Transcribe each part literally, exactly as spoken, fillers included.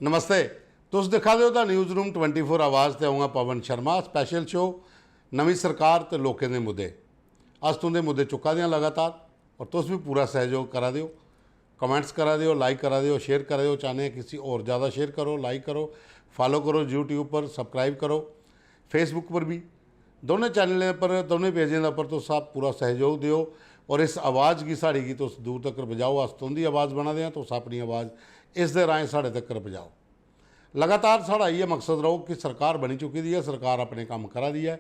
नमस्ते। तुस दिक्खा दे ओ the news room twenty four Awaaz ते अ'ऊं आं पवन शर्मा। स्पैशल शो, नमीं सरकार ते लोकें दे मुद्दे। अस तुं'दे मुद्दे चुक्का दे आं लगातार, और तुस बी पूरा सैह्जोग करा दे ओ। कमेंट्स करा दे ओ, लाइक करा दे ओ, शेयर करा दे ओ। चाह्न्ने आं कि इसी होर ज़्यादा शेयर करो, लाइक करो, फॉलो करो, यूट्यूब पर सब्सक्राइब करो, फेसबुक पर बी। दौनें चैनलें पर, दौनें पेजें दे उप्पर तुस सब पूरा सैह्जोग देओ, और इस आवाज़ गी, साढ़ी गी तुस दूर तक्कर पजाओ। अस तुं'दी आवाज़ बना दे आं, तुस अपनी आवाज़ इस दे राहें साढ़े तक्कर पजाओ। लगातार साढ़ा इ'यै मकसद रौह्ग कि सरकार बनी चुकी दी ऐ, सरकार अपने कम्म करा दी ऐ।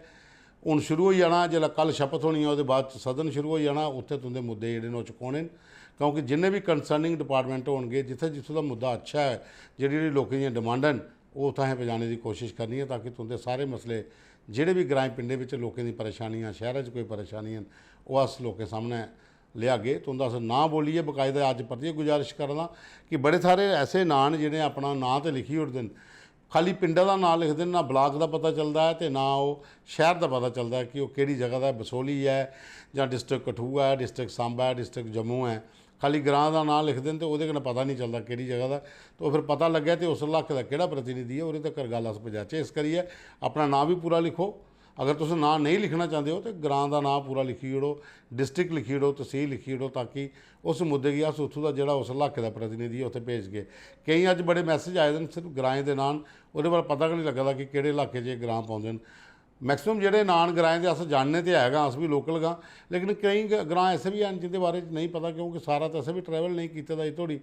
हून शुरू होई जाना, जिसलै कल शपथ होनी ऐ, ओह्दे बाद च सदन शुरू होई जाना, उत्थै तुं'दे मुद्दे जेह्ड़े न, ओह् चुकोने न, क्योंकि जिन्ने बी कंसर्निंग डिपार्टमेंट होनगे, जित्थै जित्थूं दा मुद्दा अच्छा ऐ, जेह्ड़ी जेह्ड़ी लोकें दियां डिमांडां न, ओह् उत्थै असें पजाने दी कोशश करनी ऐ, ताकि तुं'दे सारे मसले, जेह्ड़े बी ग्राएं पिंडें बिच लोकें दी परेशानियां, शैह्रा च कोई परेशानियां न, ओह् अस लोकें सामनै लेआगे। तुं'दा अस नांऽ बोलियै बकायदा अज्ज परतियै गुजारिश करा दा कि बड़े सारे ऐसे नांऽ न, जि'नें अपना नांऽ ते लिखी ओड़दे न, खाल्ली पिंडा दा नांऽ लिखदे न, ना ब्लाक दा पता चलदा ऐ ते ना ओह् शैह्र दा पता चलदा ऐ कि ओह् केह्ड़ी जगह दा ऐ, बसोहली ऐ जां डिस्ट्रिक्ट कठुआ ऐ, डिस्ट्रिक्ट सांबा ऐ, डिस्ट्रिक्ट जम्मू ऐ। खाल्ली ग्रांऽ दा नांऽ लिखदे न ते ओह्दे कन्नै पता निं चलदा केह्ड़ी जगह दा। ते ओह् फिर पता लग्गै ते उस इलाके दा केह्ड़ा प्रतिनिधि ऐ, ओह्दे तक्कर गल्ल अस पजाचै। इस करियै अपना नांऽ बी पूरा लिखो। अगर तुस नांऽ नेईं लिखना चांह्दे ओ ते ग्रांऽ दा नांऽ पूरा लिखी ओड़ो, डिस्ट्रिक्ट लिखी ओड़ो, तसील लिखी ओड़ो, ताकि उस मुद्दे गी अस उत्थूं दा, जेह्ड़ा उस इलाके दा प्रतिनिधि ऐ, उत्थै भेजगे। केईं अज्ज बड़े मैसेज आए दे न, सिर्फ ग्राएं दे नांऽ न, ओह्दे बारै पता गै निं लग्गा दा कि केह्ड़े इलाके च एह् ग्रांऽ पौंदे न। मैक्सिमम जेह्ड़े नांऽ ग्राएं दे अस जानने ते है गै आं, अस बी लोकल गै आं, लेकिन केईं ग-, ग्रांऽ ऐसे बी हैन जिं'दे बारे च नेईं पता, क्योंकि सारा ते असें बी ट्रैवल नेईं कीते दा इत्थोड़ी।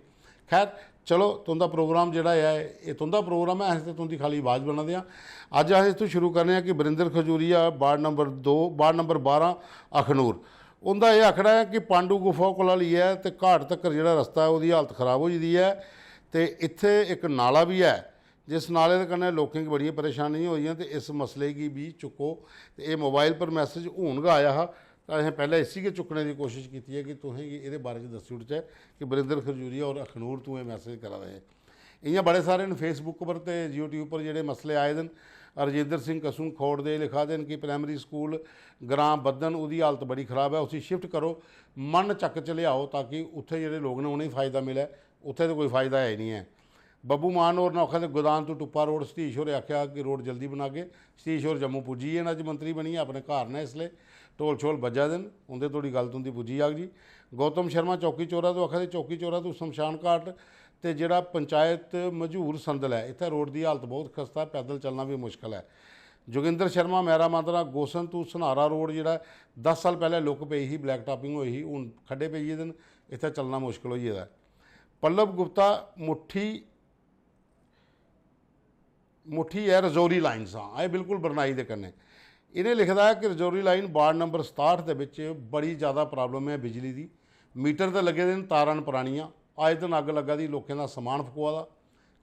खैर, चलो, तुं'दा प्रोग्राम जेह्ड़ा ऐ, एह् तुं'दा प्रोग्राम ऐ, अस ते तुं'दी खाल्ली आवाज़ बना दे आं। अज्ज अस इत्थूं शुरू करने आं कि बरिंदर खजूरिया, वार्ड नंबर दो, वार्ड नंबर बारां, अखनूर। उं'दा एह् आखना ऐ कि पांडु गुफा कोला लेइयै ते घाट तक्कर जेह्ड़ा रस्ता ऐ, ओह्दी हालत खराब होई दी ऐ ते इत्थै इक नाला बी ऐ, जिस नाले दे कन्नै लोकें गी बड़ियां परेशानियां होई दियां, ते इस मसले गी बी चुक्को। ते एह् मोबाइल पर मैसेज हून गै आया हा, तां असें पैह्लें इसी गै चुक्कने दी कोशश कीती ऐ कि तुसें गी एह्दे बारे च दस्सी ओड़चै कि बरिंदर खजूरिया होर अखनूर तों एह् मैसेज करा दे हे। इ'यां बड़े सारे न फेसबुक पर ते यूट्यूब पर जेह्ड़े मसले आए दे न। रजिंदर सिंह कसू खोड़ दे लिखा दे न कि प्राइमरी स्कूल ग्रां बद्दन, ओह्दी हालत बड़ी खराब ऐ, उसी शिफ्ट करो, मन चक्क च लेआओ, ताकि उत्थै जेह्ड़े लोक न, उ'नेंगी फायदा मिलै। उत्थै ते कोई फायदा है निं ऐ। बब्बू मान होर न आखा दे, गोदान तू टुप्पा रोड, सतीश होरें आखेआ कि रोड जल्दी बनागे। सतीश होर जम्मू पुज्जी गे न, अज्ज मंत्री बनियै अपने घर न इसलै, ढोल शोल बज्जा दे न, उं'दे धोड़ी गल्ल तुं'दी पुज्जी जाग जी। गौतम शर्मा चौकी चौरा तू आखा दे, चौकी चौरा तू शमशान घाट ते जेह्ड़ा पंचायत मझूर संदल ऐ, इत्थै रोड दी हालत बहुत खस्ता ऐ, पैदल चलना बी मुश्कल ऐ। जोगिंदर शर्मा मैरा मांदरा गोसन तू सन्हारा रोड जेह्ड़ा दस साल पैह्लें लुक पेई ही, ब्लैक टापिंग होई ही, हून खड्डे पेई गेदे न, इत्थै चलना मुश्कल होई गेदा ऐ। पल्लव गुप्ता मुट्ठी मुट्ठी ऐ रजौरी लाइन सां, एह् बिल्कुल बरनाई दे कन्नै। इ'नें लिखे दा ऐ कि रजौरी लाइन वार्ड नंबर सताह्ठ दे बिच बड़ी ज़्यादा प्रॉब्लम ऐ बिजली दी। मीटर ते लग्गे दे न, तारां न परानियां, आए दिन अग्ग लग्गा दी, लोकें दा समान फकोआ दा।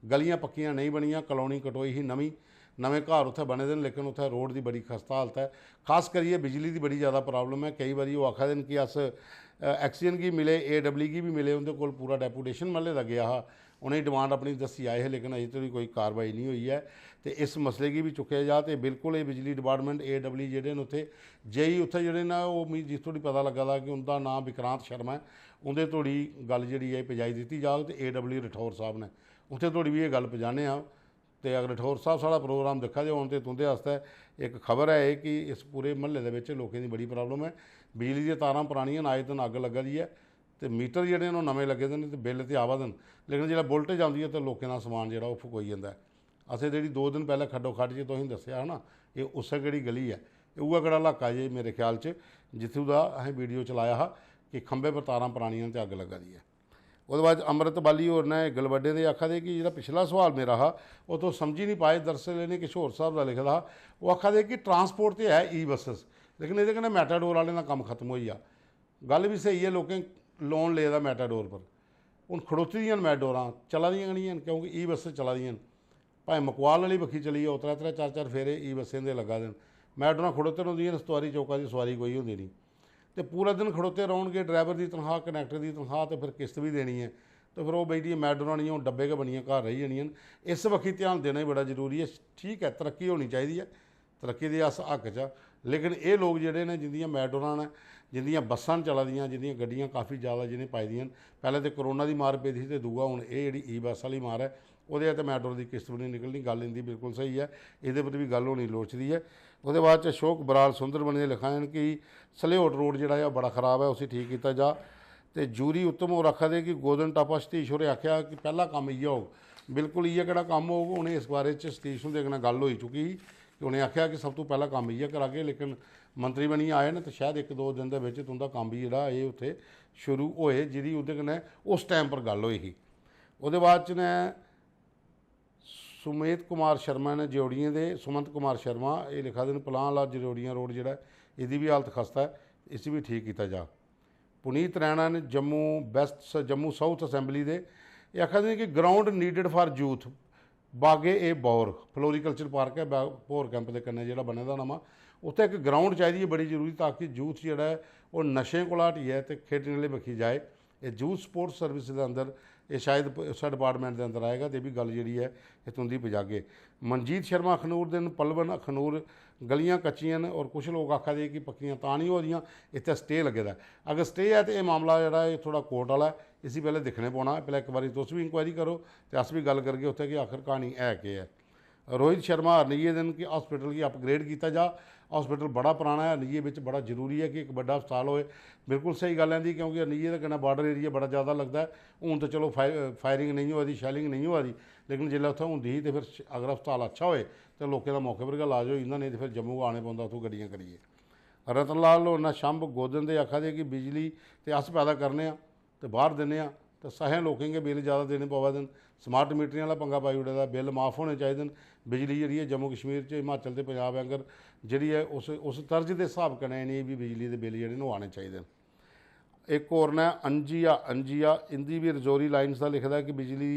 गलियां पक्कियां नेईं बनियां, कॉलोनी कटोई ही नमीं, नमें घर उत्थै बने दे न, लेकिन उत्थै रोड दी बड़ी खस्ता हालत ऐ। खास करियै बिजली दी बड़ी ज़्यादा प्रॉब्लम ऐ। केई बारी ओह् आखा दे न कि अस, अ, एक्सीजन गी मिले, एडब्ल्यू गी बी मिले, उं'दे कोल पूरा डेपूटेशन म्हल्ले दा गेआ हा, उ'नेंगी डिमांड अपनी दस्सी आए हे, लेकिन अजें धोड़ी कोई कार्रवाई निं होई ऐ। ते इस मसले गी बी चुक्केआ जा। ते बिल्कुल एह् बिजली डिपार्टमेंट, एडब्ल्यू जेह्ड़े न उत्थै, जेई उत्थै जेह्ड़े न, ओह् मिगी जिस धोड़ी पता लग्गा दा कि उं'दा नांऽ विक्रांत शर्मा ऐ, उं'दे धोड़ी गल्ल जेह्ड़ी ऐ पजाई दित्ती जाग। ते एडब्ल्यू रठौर साह्ब ने, उत्थै धोड़ी बी एह् गल्ल पजाने आं। ते अगर रठौर साह्ब साढ़ा प्रोग्राम दिक्खा दे होन ते तुं'दे आस्तै इक खबर ऐ एह् कि इस पूरे म्हल्ले दे बिच लोकें दी बड़ी प्रॉब्लम ऐ। बिजली दियां तारां परानियां न, आए दिन अग्ग लग्गा दी ऐ, ते मीटर जेह्ड़े न, ओह् नमें लग्गे दे न ते बिल ते आवा दे न, लेकिन जिसलै वोल्टेज औंदी ऐ ते लोकें दा समान जेह्ड़ा, ओह् फकोई जंदा ऐ। असें जेह्ड़ी दो दिन पैह्लें खड्डो खड्ड च तुसेंगी दस्सेआ हा ना, एह् उस्सै केह्ड़ी गली ऐ, एह् उ'ऐ केह्ड़ा इलाका जे मेरे ख्याल च, जित्थूं दा असें वीडियो चलाया हा कि खंभे पर तारां परानियां न ते अग्ग लग्गा दी ऐ। ओह्दे बाद अमृत बाली होर ने गलबड्डे दे आखा दे कि जेह्ड़ा पिछला सोआल मेरा हा, ओह् तुस समझी निं पाए, दरअसल इ'नें किश होर स्हाब दा लिखे दा हा। ओह् आखा दे कि ट्रांसपोर्ट ते है ई बस्सेस, लेकिन एह्दे कन्नै मैटाडोर आह्लें दा कम्म खत्म होई गेआ। गल्ल बी स्हेई ऐ, लोकें लोन ले दा मैटाडोर पर। हून खड़ोती दियां न मैटाडोरां, चला दियां गै निं हैन, क्योंकि ई बस्सां चला दियां न। भाएं मकवाल आह्ली बक्खी चली जाओ, त्रै त्रै चार चार फेरे ई बस्सें दे लग्गा दे न। मैटाडोरां खड़ोते रौंह्दियां न, सतोआरी चौका दी सोआरी कोई होंदी निं। ते पूरा दिन खड़ोते रौह्नगे, ड्राइवर दी तनखाह्, कंडक्टर दी तनखाह्, ते फिर किस्त बी देनी ऐ। ते फिर ओह् बेहियै मैटाडोरां निं, ओह् डब्बे गै बनियै घर रेही जानियां न। इस बक्खी ध्यान देना बी बड़ा जरूरी ऐ। ठीक ऐ, तरक्की होनी चाहिदी ऐ, तरक्की दे अस हक्क च आं, लेकिन एह् लोक जेह्ड़े न, जिंदियां मैटाडोरां न, जिंदियां बस्सां न चला दियां, जिंदियां गड्डियां काफ़ी ज़्यादा जि'नें पाई दियां न, पैह्लें ते कोरोना दी मार पेदी ही ते दूआ हून एह् जेह्ड़ी ई बस आह्ली मार ऐ, ओह्दे ते मैट्रो दी किस्त बी निं निकलनी। गल्ल इंदी बिल्कुल स्हेई ऐ, एह्दे पर बी गल्ल होनी लोड़चदी ऐ। ओह्दे बाद च अशोक बराल सुंदरबनी दे लिखा दे न कि सलेहोट रोड जेह्ड़ा ऐ ओह् बड़ा खराब ऐ, उसी ठीक कीता जा। ते जूरी उत्तम होर आखा दे कि गोदन टापा सतीश होरें आखेआ कि पैह्ला कम्म इ'यै होग। बिल्कुल इ'यै केह्ड़ा कम्म होग, उ'नें इस बारे च सतीश हुंदे कन्नै गल्ल होई चुकी ही कि उ'नें आखेआ कि सब तों पैह्ला कम्म इ'यै करागे, लेकिन मंत्री बनियै आए न ते शायद इक दो दिन दे बिच तुं'दा कम्म बी जेह्ड़ा एह् उत्थै शुरू होए, जेह्दी उं'दे कन्नै उस टाइम पर गल्ल होई ही। ओह्दे बाद च ने सुमेत कुमार शर्मा ने ज्योड़ियें दे, सुमंत कुमार शर्मा एह् लिखा दे न, पलांह आह्ला ज्योड़ियां रोड जेह्ड़ा ऐ, एह्दी बी हालत खस्ता ऐ, इसी बी ठीक कीता जा। पुनीत रैणा ने Jammu west, Jammu south assembly दे, एह् आखा दे न कि ground needed for youth, बागे ए बौर, फ्लोरीकल्चर पार्क ऐ बा-, भौर कैंप दे कन्नै जेह्ड़ा बने दा नमां, उत्थै इक ग्राउंड चाहिदी ऐ बड़ी जरूरी, ताकि यूथ जेह्ड़ा ऐ ओह् नशें कोला हटियै ते खेढने आह्ली बक्खी जाए। एह् यूथ स्पोर्ट्स सर्विस दे अंदर, एह् शायद प-, उस्सै डिपार्टमेंट दे अंदर आएगा ते एह् बी गल्ल जेह्ड़ी ऐ एह् तुं'दी पजागे। मनजीत शर्मा अखनूर दे न, पलवन अखनूर गलियां कच्चियां न और कुछ लोक आखा दे कि पक्कियां तां निं होआ दियां, इत्थै स्टे लग्गे दा ऐ। अगर स्टे ऐ ते एह् मामला जेह्ड़ा एह् थोह्ड़ा कोर्ट आह्ला ऐ, इसी पैह्लें दिक्खने पौना। पैह्लें इक बारी तुस बी इंक्वायरी करो ते अस बी गल्ल करगे उत्थै कि आखर क्हानी है केह् ऐ। रोहित शर्मा हरनिये दे न कि हॉस्पिटल गी अपग्रेड कीता जा। हॉस्पिटल बड़ा पराना ऐ, हरनिये बिच बड़ा जरूरी ऐ कि इक बड्डा हस्पताल होए। बिल्कुल स्हेई गल्ल ऐ इं'दी, क्योंकि हरनिये दे कन्नै बार्डर एरिया बड़ा ज़्यादा लगदा ऐ। हून ते चलो फाय-, फायरिंग नेईं होआ दी, शैलिंग नेईं होआ दी, लेकिन जेल्लै उत्थै होंदी ही ते फिर श-, अगर हस्पताल अच्छा होए ते लोकें दा मौके पर गै इलाज होई जंदा, नेईं ते फिर जम्मू गै आने पौंदा उत्थूं गड्डियां करियै। रतन लाल होर न शंभ गोदन दे आखा दे कि बिजली ते अस पैदा करने आं ते बाह्र दिन्ने आं, ते सहें लोकें गै बिल ज़्यादा देने पवा दे न। स्मार्ट मीटरें आह्ला पंगा पाई ओड़े दा, बिल माफ होने चाहिदे न। बिजली जेह्ड़ी ऐ जम्मू कश्मीर च, हिमाचल ते पंजाब आंगर जेह्ड़ी ऐ उस, उस तर्ज दे स्हाब कन्नै इ'नेंगी बी बिजली दे बिल जेह्ड़े न ओह् आने चाहिदे न। इक होर न अंजिया, अंजिया, इं'दी बी रजौरी लाइन्स दा लिखे दा कि बिजली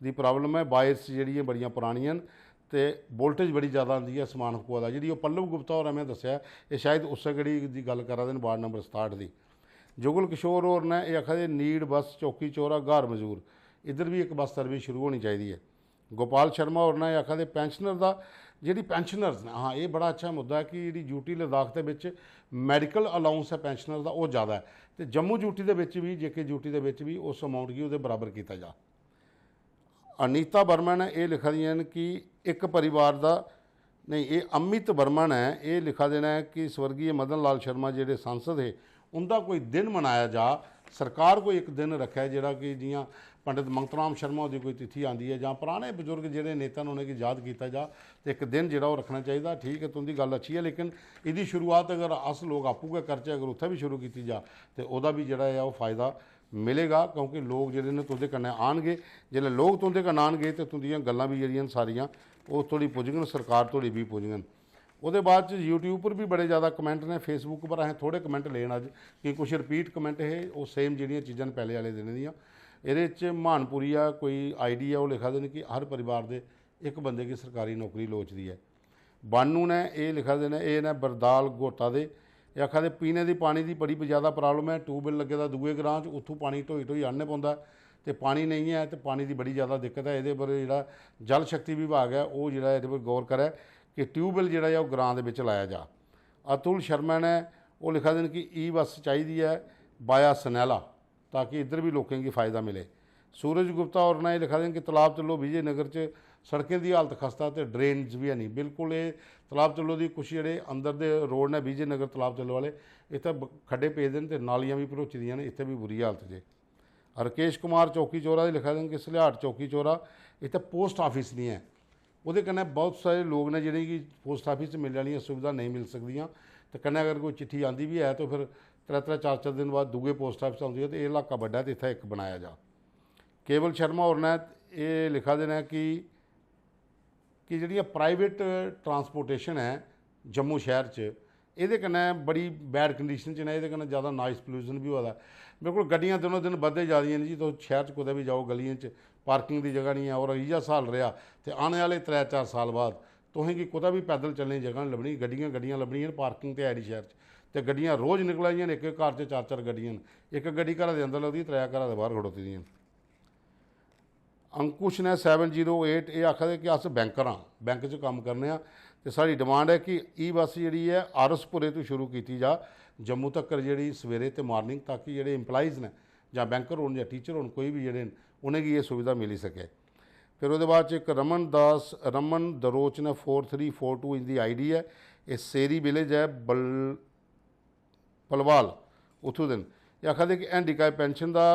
दी प्रॉब्लम ऐ, वायर्स जेह्ड़ियां बड़ियां परानियां न ते वोल्टेज बड़ी ज़्यादा आंदी ऐ समान फकोआ दा। जेह्ड़ी ओह् पल्लव गुप्ता होरें में दस्सेआ, एह् शायद उस्सै गड़ी दी गल्ल करा दे न, वार्ड नंबर सताह्ठ दी। जुगल किशोर होर न एह् आखा दे नीड बस चौकी चौरा ग्हार मजूर, इद्धर बी इक बस सर्विस शुरू होनी चाहिदी ऐ। गोपाल शर्मा होर न एह् आखा दे पैंशनर दा, जेह्ड़ी पैंशनर्स न, हां, एह् बड़ा अच्छा मुद्दा ऐ कि जेह्ड़ी यूटी लद्दाख दे बिच मैडिकल अलाउंस ऐ पैंशनर दा, ओह् ज़्यादा ऐ, ते जम्मू यूटी दे बिच बी, जेके यूटी दे बिच बी उस अमाउंट गी ओह्दे बराबर कीता जा। अनीता वर्मा ने एह् लिखा दियां न कि इक परिवार दा, नेईं, एह् अमित वर्मा ने एह् लिखा दे न कि स्वर्गीय मदन लाल शर्मा जेह्ड़े सांसद हे, उं'दा कोई दिन मनाया जा, सरकार कोई इक दिन रक्खै, जेह्ड़ा कि जि'यां पंडित मंगतराम शर्मा हुंदी कोई तिथि आंदी ऐ जां पराने बजुर्ग जेह्ड़े नेता न उ'नेंगी याद कीता जा, ते इक दिन जेह्ड़ा ओह् रक्खना चाहिदा। ठीक ऐ, तुं'दी गल्ल अच्छी ऐ, लेकिन एह्दी शुरुआत अगर अस लोक आपूं गै करचै, अगर उत्थै बी शुरू कीती जा, ते ओह्दा बी जेह्ड़ा ऐ ओह् फायदा मिलेगा, क्योंकि लोक जेह्ड़े न तुं'दे कन्नै आनगे। जेल्लै लोक तुं'दे कन्नै आनगे ते तुं'दियां गल्लां बी जेह्ड़ियां न सारियां ओह् धोड़ी पुजङन, सरकार धोड़ी बी पुजङन। ओह्दे बाद च YouTube पर बी बड़े ज़्यादा कमेंट न, Facebook पर असें थोह्ड़े कमेंट ले न अज्ज, कि कुछ रिपीट कमेंट हे, ओह् सेम जेह्ड़ियां चीज़ां न पैह्ले आह्ले दिनें दियां। एह्दे च म्हानपुरिया कोई आईडी ऐ, ओह् लिखा दे न कि हर परिवार दे इक बंदे गी सरकारी नौकरी लोड़चदी ऐ। बानू ने एह् लिखा दे न, एह् न बरदाल घोटा दे, एह् आखा दे पीने दी पानी दी बड़ी ज़्यादा प्रॉब्लम ऐ। ट्यूबवैल लग्गे दा दूए ग्रांऽ च, उत्थूं पानी ढोई ढोई आह्नने पौंदा ऐ ते पानी नेईं ऐ ते पानी दी बड़ी ज़्यादा दिक्कत ऐ। एह्दे पर जेह्ड़ा जल शक्ति विभाग ऐ ओह् जेह्ड़ा एह्दे पर गौर करै कि ट्यूबवैल जेह्ड़ा ऐ ओह् ग्रांऽ दे बिच लाया जा। अतुल शर्मा ने ओह् लिखा दे न कि ई बस चाहिदी ऐ बाया सनैला, ताकि इद्धर बी लोकें गी फायदा मिले। सूरज गुप्ता होर ने एह् लिखा दे न कि तलाब तिल्लो विजयनगर च सड़कें दी हालत खस्ता ते ड्रेन्स बी हैनी। बिल्कुल एह् तलाब तिल्लो दी कुछ जेह्ड़े अंदर दे रोड ने विजयनगर तलाब तिल्लो आह्ले, इत्थै ब-, खड्डे पेदे न ते नालियां बी भरोची दियां न, इत्थै बी बुरी हालत जे। राकेश कुमार चौकी चौरा दे लिखा दे न कि सलेहाट चौकी चौरा इत्थै पोस्ट आफिस निं ऐ, ओह्दे कन्नै बहुत सारे लोक न जि'नेंगी पोस्ट आफिस च मिलने आह्लियां सुविधां नेईं मिल सकदियां, ते कन्नै अगर कोई चिट्ठी आंदी बी ऐ ते फिर त्रै त्रै चार चार दिन बाद दूए पोस्ट आफिस औंदी ऐ, ते एह् इलाका बड्डा ऐ ते इत्थै इक बनाया जा। केवल शर्मा होर ने एह् लिखा दे न कि, कि जेह्ड़ियां प्राइवेट ट्रांसपोर्टेशन ऐ जम्मू शैह्र च, एह्दे कन्नै बड़ी बैड कंडीशन च न, एह्दे कन्नै ज़्यादा नॉइस पोल्यूशन बी होआ दा। बिल्कुल गड्डियां दिनों दिन बधदे जा दियां न जी। तुस शैह्र च कुतै बी जाओ, गलियें च पार्किंग दी जगह निं ऐ, होर इ'यै हाल रेहा ते आने आह्ले त्रै चार साल बाद तुसें गी कुतै बी पैदल चलने दी जगह निं लब्भनी, गड्डियां गड्डियां लब्भनियां न, पार्किंग ते है निं शैह्र च। ते गड्डियां रोज निकला दियां न, इक इक घर च चार चार गड्डियां न, इक गड्डी घरा दे अंदर लभदी, त्रै घरा दे बाह्र खड़ोती दियां न। अंकुश ने सैवन जीरो एट एह् आखा दे कि अस बैंकर आं, बैंक च कम्म करने आं ते साढ़ी डिमांड ऐ कि ई बस जेह्ड़ी ऐ आरसपुरे तों शुरू कीती जा, जम्मू तक्कर जेह्ड़ी सवेरे ते मार्निंग, ताकि जेह्ड़े एम्प्लाइज न जां बैंकर होन जां टीचर होन, कोई बी जेह्ड़े न, उ'नेंगी एह् सुविधा मिली सकै। फिर ओह्दे बाद च इक रमन दास, रमन दरोच ने फोर थ्री फोर टू इंदी आईडी ऐ। एह् सेरी विलेज ऐ, बल पलवाल उत्थूं दे न। एह् आखा दे कि हैंडीकैप पेंशन दा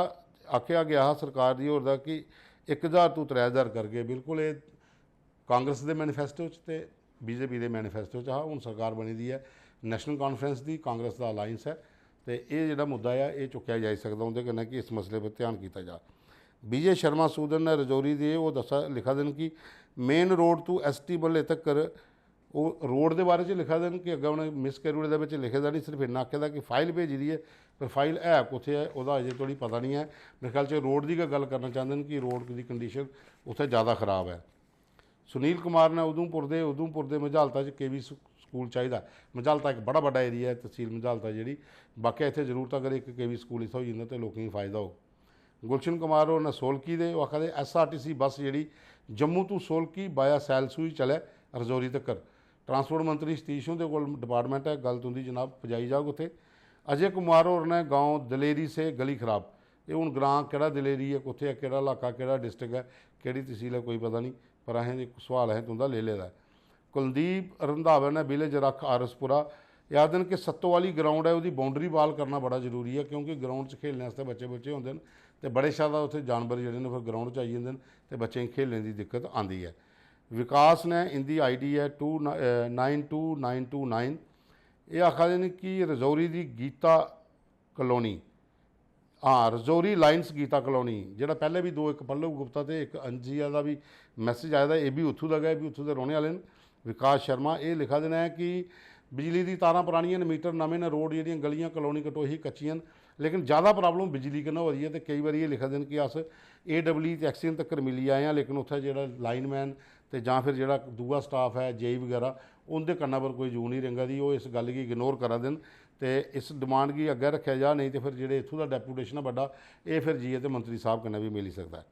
आखेआ गेआ हा सरकार दी होर दा कि इक ज्हार तों त्रै ज्हार करगे। बिल्कुल एह् कांग्रेस दे मैनिफेस्टो च ते बीजेपी दे मैनिफेस्टो च हा। हून सरकार बनी दी ऐ नैशनल कॉन्फ्रेंस दी, कांग्रेस दा अलायंस ऐ, ते एह् जेह्ड़ा मुद्दा ऐ, एह् चुक्केआ जाई सकदा उं'दे कन्नै कि इस मसले पर ध्यान कीता जा। विजय शर्मा सूदन ने रजौरी दे ओह् दस्सा, लिखा दे न कि मेन रोड तों एसटी बल्ले तक्कर ओह् रोड दे बारे च लिखा दे न कि अग्गें उ'नें मिस करी ओड़े दा, बिच लिखे दा निं, सिर्फ इन्ना आखे दा कि फाइल भेजी दी ऐ, पर फाइल है कुत्थै ऐ, ओह्दा अजें धोड़ी पता निं ऐ। मेरे ख्याल च रोड दी गै गल्ल करना चांह्दे न कि रोड दी कंडीशन उत्थै ज़्यादा खराब ऐ। सुनील कुमार ने उधमपुर दे, उधमपुर दे मझालता च केवी स्कूल चाहिदा। मझालता इक बड़ा बड्डा एरिया ऐ, तहसील मझालता जेह्ड़ी, बाकी इत्थै जरूरत, अगर इक केवी स्कूल इत्थै होई जंदा ते लोकें गी फायदा होग। गुलशन कुमार होर न सोलकी दे, ओह् आखा दे एसआरटीसी बस जेह्ड़ी जम्मू तू सोलकी बाया सैलसूई चलै रजौरी तक्कर। ट्रांसपोर्ट मंत्री सतीश हुंदे कोल डिपार्टमेंट ऐ, गल्ल तुं'दी जनाब पजाई जाग उत्थै। अजय कुमार होर न गांव दलेरी से गली खराब। एह् हून ग्रांऽ केह्ड़ा दलेरी ऐ, कुत्थै ऐ, केह्ड़ा इलाका, केह्ड़ा डिस्ट्रिक्ट ऐ, केह्ड़ी तसील ऐ, कोई पता निं, पर असें इक सोआल असें तुं'दा लेई लेदा ऐ। कुलदीप रंधावा ने विलेज रक्ख आरसपुरा, एह् आखदे न कि सत्तो आह्ली ग्राउंड ऐ, ओह्दी बाउंड्री वाल करना बड़ा जरूरी ऐ, क्योंकि ग्राउंड च खेलने आस्तै बच्चे बुच्चे होंदे न ते बड़े शा उत्थै जानवर जेह्ड़े न, फिर ग्राउंड च आई जंदे न ते बच्चें गी खेलने दी दिक्कत आंदी ऐ। विकास ने, इं'दी आईडी ऐ two nine two nine two nine. एह् आखा दे न कि रजौरी दी गीता कलोनी, हां, रजौरी लाइन्स गीता कलोनी, जेह्ड़ा पैह्लें बी दो, इक पल्लव गुप्ता ते इक अंजिया दा बी मैसेज आए दा, एह् बी उत्थूं दा गै, एह् बी उत्थूं दे रौह्ने आह्ले न। विकास शर्मा एह् लिखा दे न कि बिजली दी तारां परानियां न, मीटर नमें न, रोड जेह्ड़ियां गलियां कलोनी कटोही कच्चियां न, लेकिन ज़्यादा प्रॉब्लम बिजली कन्नै होआ दी ऐ। ते केई बारी एह् लिखा दे न कि अस एडब्ल्यू ते एक्सचेंज तक्कर मिली आए आं, लेकिन उत्थै जेह्ड़ा लाइनमैन ते जां फिर जेह्ड़ा दूआ स्टाफ ऐ, जेई बगैरा, उं'दे कन्नै पर कोई जू निं रेंगा दी, ओह् इस गल्ल गी इग्नोर करा दे न। ते इस डिमांड गी अग्गें रक्खेआ जा, नेईं ते फिर जेह्ड़े इत्थूं दा डेपूटेशन ऐ बड्डा, एह् फिर जाइयै ते मंत्री साह्ब कन्नै बी मिली सकदा ऐ।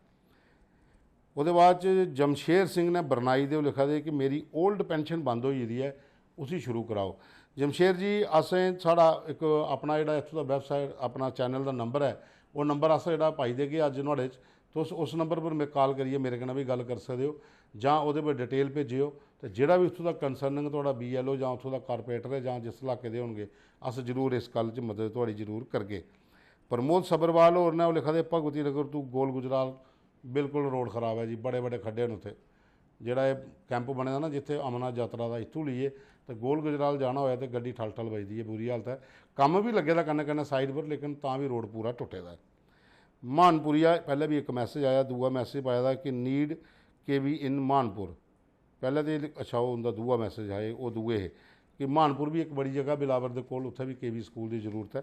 ओह्दे बाद च जमशेर सिंह ने बरनाई दे, ओह् लिखा दे कि मेरी ओल्ड पेंशन बंद होई गेदी ऐ, उसी शुरू कराओ। जमशेर जी, असें, साढ़ा इक अपना जेह्ड़ा इत्थूं दा वैबसाइट, अपना चैनल दा नंबर ऐ, ओह् नंबर अस जेह्ड़ा पाई देगे अज्ज नुहाड़े च, तुस उस नंबर पर मे-, कॉल करियै मेरे कन्नै बी गल्ल करी सकदे ओ, जां ओह्दे पर डिटेल भेजेओ। ते जेह्ड़ा बी उत्थूं दा कंसर्निंग थुआढ़ा बीएलओ जां उत्थूं दा कारपोरेटर ऐ जां जिस इलाके दे होनगे, अस जरूर इस गल्ल च मदद थुआढ़ी जरूर करगे। प्रमोद सब्बरवाल होर न, ओह् लिखा दे, भगवती नगर तू गोल गुजराल बिल्कुल रोड खराब ऐ जी, बड़े बड़े खड्डे न उत्थै। जेह्ड़ा एह् कैंप बने दा ना, जित्थै अमरनाथ यात्रा दा, इत्थूं लेइयै ते गोल गुजराल जाना होऐ ते गड्डी ठल ठल बजदी ऐ, बुरी हालत ऐ। कम्म बी लग्गे दा कन्नै कन्नै साइड पर, लेकिन तां बी रोड पूरा टुट्टे दा ऐ। म्हानपुरिया पैह्लें बी इक मैसेज आया, दूआ मैसेज पाए दा कि need केवी in म्हानपुर। पैह्लें ते, अच्छा, ओह् उं'दा दूआ मैसेज हा, एह्, ओह् दूए हे कि म्हानपुर बी इक बड़ी जगह बिलावर दे कोल, उत्थै बी केवी स्कूल दी जरूरत ऐ।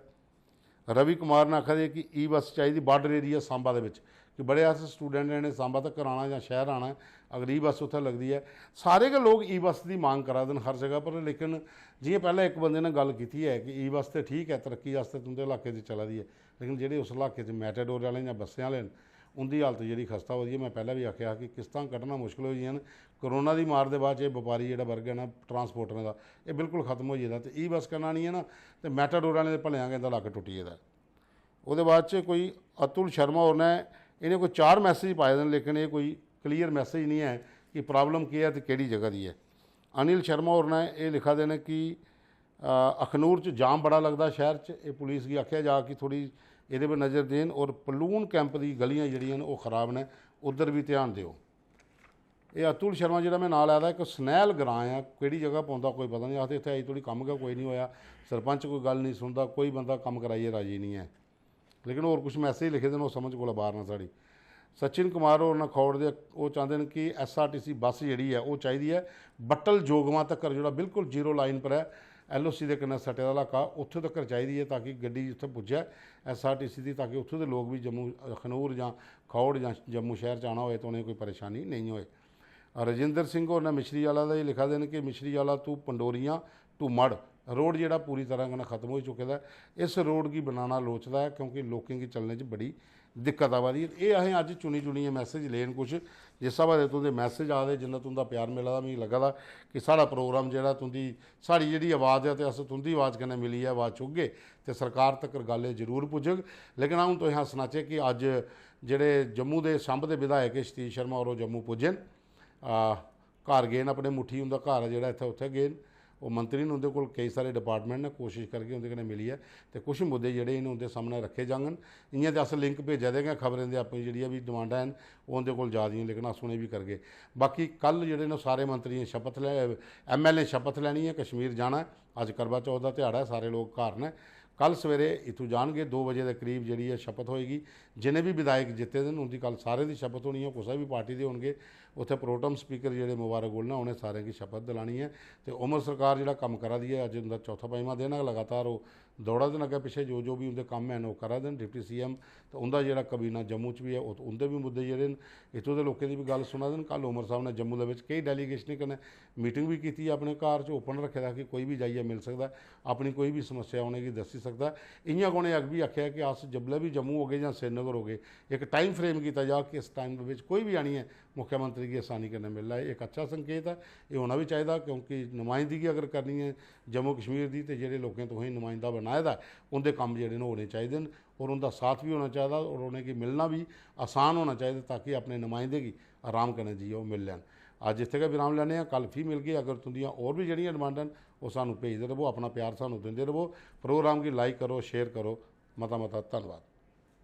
रवि कुमार ने आखा दे कि ई बस चाहिदी बार्डर एरिया सांबा दे बिच, कि बड़े अस स्टूडेंट ने सांबा तक्कर आना जां शैह्र आना ऐ, अगर ई बस उत्थै लगदी ऐ। सारे गै लोक ई बस दी मांग करा दे न हर जगह पर, लेकिन जि'यां पैह्लें इक बंदे ने गल्ल कीती ऐ कि ई बस ते ठीक ऐ, तरक्की आस्तै तुं'दे इलाके च चला दी ऐ, लेकिन जेह्ड़े उस इलाके च मैटाडोर आह्ले जां बस्सें आह्ले न, उं'दी हालत जेह्ड़ी खस्ता होआ दी ऐ। में पैह्लें बी आखेआ हा कि किस्तां कड्ढना मुश्कल होई गेइयां न। कोरोना दी मार दे बाद च एह् बपारी जेह्ड़ा वर्ग ऐ ना, ट्रांसपोर्टरें दा, एह् बिल्कुल खत्म होई गेदा। ते ई बस कन्नै निं ऐ ना, ते मैटाडोर आह्लें दे भलेआं गै इं'दा लक्क टुट्टी गेदा ऐ। ओह्दे बाद च कोई अतुल शर्मा होर ने, इ'नें कोई चार मैसेज पाए दे न, लेकिन एह् कोई क्लियर मैसेज निं ऐ कि प्रॉब्लम केह् ऐ ते केह्ड़ी जगह दी ऐ। अनिल शर्मा होर ने एह् लिखा दे न कि, अ, अखनूर च जाम बड़ा लगदा शैह्र च, एह् पुलिस गी आखेआ जा कि थोह्ड़ी एह्दे पर नज़र देन, और पलून कैंप दी गलियां जेह्ड़ियां न, ओह् खराब न, उद्धर बी ध्यान देओ। एह् अतुल शर्मा, जेह्ड़ा में नांऽ लैदा, इक सनैल ग्रांऽ ऐ, केह्ड़ी जगह पौंदा कोई पता निं। आखदे इत्थै अजें धोड़ी कम्म गै कोई निं होआ, सरपंच कोई गल्ल निं सुनदा, कोई बंदा कम्म कराइयै राजी निं ऐ। लेकिन होर कुछ मैसेज लिखे दे न, ओह् समझ कोला बाह्र न साढ़ी। सचिन कुमार होर न खौड़ दे, ओह् चांह्दे न कि एसआरटीसी बस जेह्ड़ी ऐ, ओह् चाहिदी ऐ बट्टल जोगमां तक्कर, जेह्ड़ा बिल्कुल जीरो लाइन पर ऐ, एलओसी दे कन्नै सटे दा इलाका, उत्थै तक्कर चाहिदी ऐ, ताकि गड्डी उत्थै पुज्जै एसआरटीसी दी, ताकि उत्थूं दे लोक बी जम्मू, अखनूर जां खौड़ जां जम्मू शैह्र च आना होऐ, ते उ'नेंगी कोई परेशानी नेईं होऐ। राजेंद्र सिंह होर ने मिश्री आह्ला दा एह् लिखा दे न कि मिश्री आह्ला तू पंडोरियां टू मढ़ रोड जेह्ड़ा पूरी तरह कन्नै खत्म होई चुके दा ऐ। इस रोड गी बनाना लोड़चदा ऐ, क्योंकि लोकें गी चलने च बड़ी दिक्कत आवा दी ऐ। एह् असें अज्ज चुनी चुनियै मैसेज ले न कुछ, जिस स्हाबै दे तुं'दे मैसेज आ दे, जिन्ना तुं'दा प्यार मिला दा, मिगी लग्गा दा कि साढ़ा प्रोग्राम जेह्ड़ा तुं'दी, साढ़ी जेह्ड़ी आवाज़ ऐ, ते अस तुं'दी आवाज़ कन्नै मिलियै आवाज़ चुकगे ते सरकार तक्कर गल्ल एह् जरूर पुज्जग। लेकिन अ'ऊं तुसें सनाचै कि अज्ज जेह्ड़े जम्मू दे, सांब दे विधायक सतीश शर्मा होर ओह् जम्मू पुज्जे न। आ, घर गे न, अपने मुट्ठी उं'दा घर ऐ जेह्ड़ा इत्थै, उत्थै गे न। ओह् मंत्री न, उं'दे कोल केई सारे डिपार्टमेंट न, कोशिश करगे उं'दे कन्नै मिलियै ते कुछ मुद्दे जेह्ड़े न उं'दे सामनै रक्खे जाङन। इ'यां ते अस लिंक भेजा दे गै, खबरें दे, अपनी जेह्ड़ियां बी डिमांडां हैन ओह् उं'दे कोल जा दियां, लेकिन अस उ'नें बी करगे। बाकी कल जेह्ड़े न सारे मंत्रियें शपथ लै, एमएलए शपथ लैनी ऐ, कश्मीर जाना ऐ। अज्ज करवा चौथ दा ध्याड़ा ऐ, सारे लोक घर न। कल सवेरे इत्थूं जाणगे, दो बजे दे करीब जेह्ड़ी ऐ शपथ होएगी। जिन्ने बी विधायक जित्ते दे न, उं'दी कल सारें दी शपथ होनी ऐ, कुसै बी पार्टी दे होणगे। उत्थै प्रोटम स्पीकर जेह्ड़े मुबारक गुल न, उ'नें सारें गी शपथ दिलानी ऐ। ते उमर सरकार जेह्ड़ा कम्म करा दी ऐ, अज्ज उं'दा चौथा पंजमां दिन ऐ लगातार ओह् दौड़ा दे न, अग्गें पिच्छें जो जो बी उं'दे कम्म हैन ओह् करा दे न। डिप्टी सीएम ते उं'दा जेह्ड़ा कबीना जम्मू च बी ऐ, ओह्, उं'दे बी मुद्दे जेह्ड़े न, इत्थूं दे लोकें दी बी गल्ल सुना दे न। कल उमर साहब ने जम्मू दे बिच केई डेलीगेशनें कन्नै मीटिंग बी कीती, अपने घर च ओपन रक्खे दा कि कोई बी जाइयै मिल सकदा, अपनी कोई बी समस्या उ'नेंगी दस्सी सकदा। इ'यां गै उ'नें अग्गें बी आखेआ कि अस जिसलै बी जम्मू होगे जां श्रीनगर होगे, इक टाइम फ्रेम कीता जा कि इस टाइम दे बिच कोई बी आनियै मुख्यमंत्री गी असानी कन्नै मिली लै। इक अच्छा संकेत ऐ, एह् होना बी चाहिदा, क्योंकि नुमाइंदगी अगर करनी ऐ जम्मू कश्मीर दी, ते जेह्ड़े लोकें तुसेंगी नुमाइंदा बनाए दा ऐ, उं'दे कम्म जेह्ड़े न, होने चाहिदे न, और उं'दा साथ बी होना चाहिदा, और उ'नेंगी मिलना बी आसान होना चाहिदा, ताकि अपने नुमाइंदे गी आराम कन्नै जाइयै ओह् मिली लैन। अज्ज इत्थै गै विराम लैन्ने आं, कल फ्ही मिलगे। अगर तुं'दियां होर बी जेह्ड़ियां डिमांडां न, ओह् सानूं भेजदे र'वो, अपना प्यार सानूं दिंदे र'वो। प्रोग्राम गी लाइक करो, शेयर करो। मता मता धन्नवाद।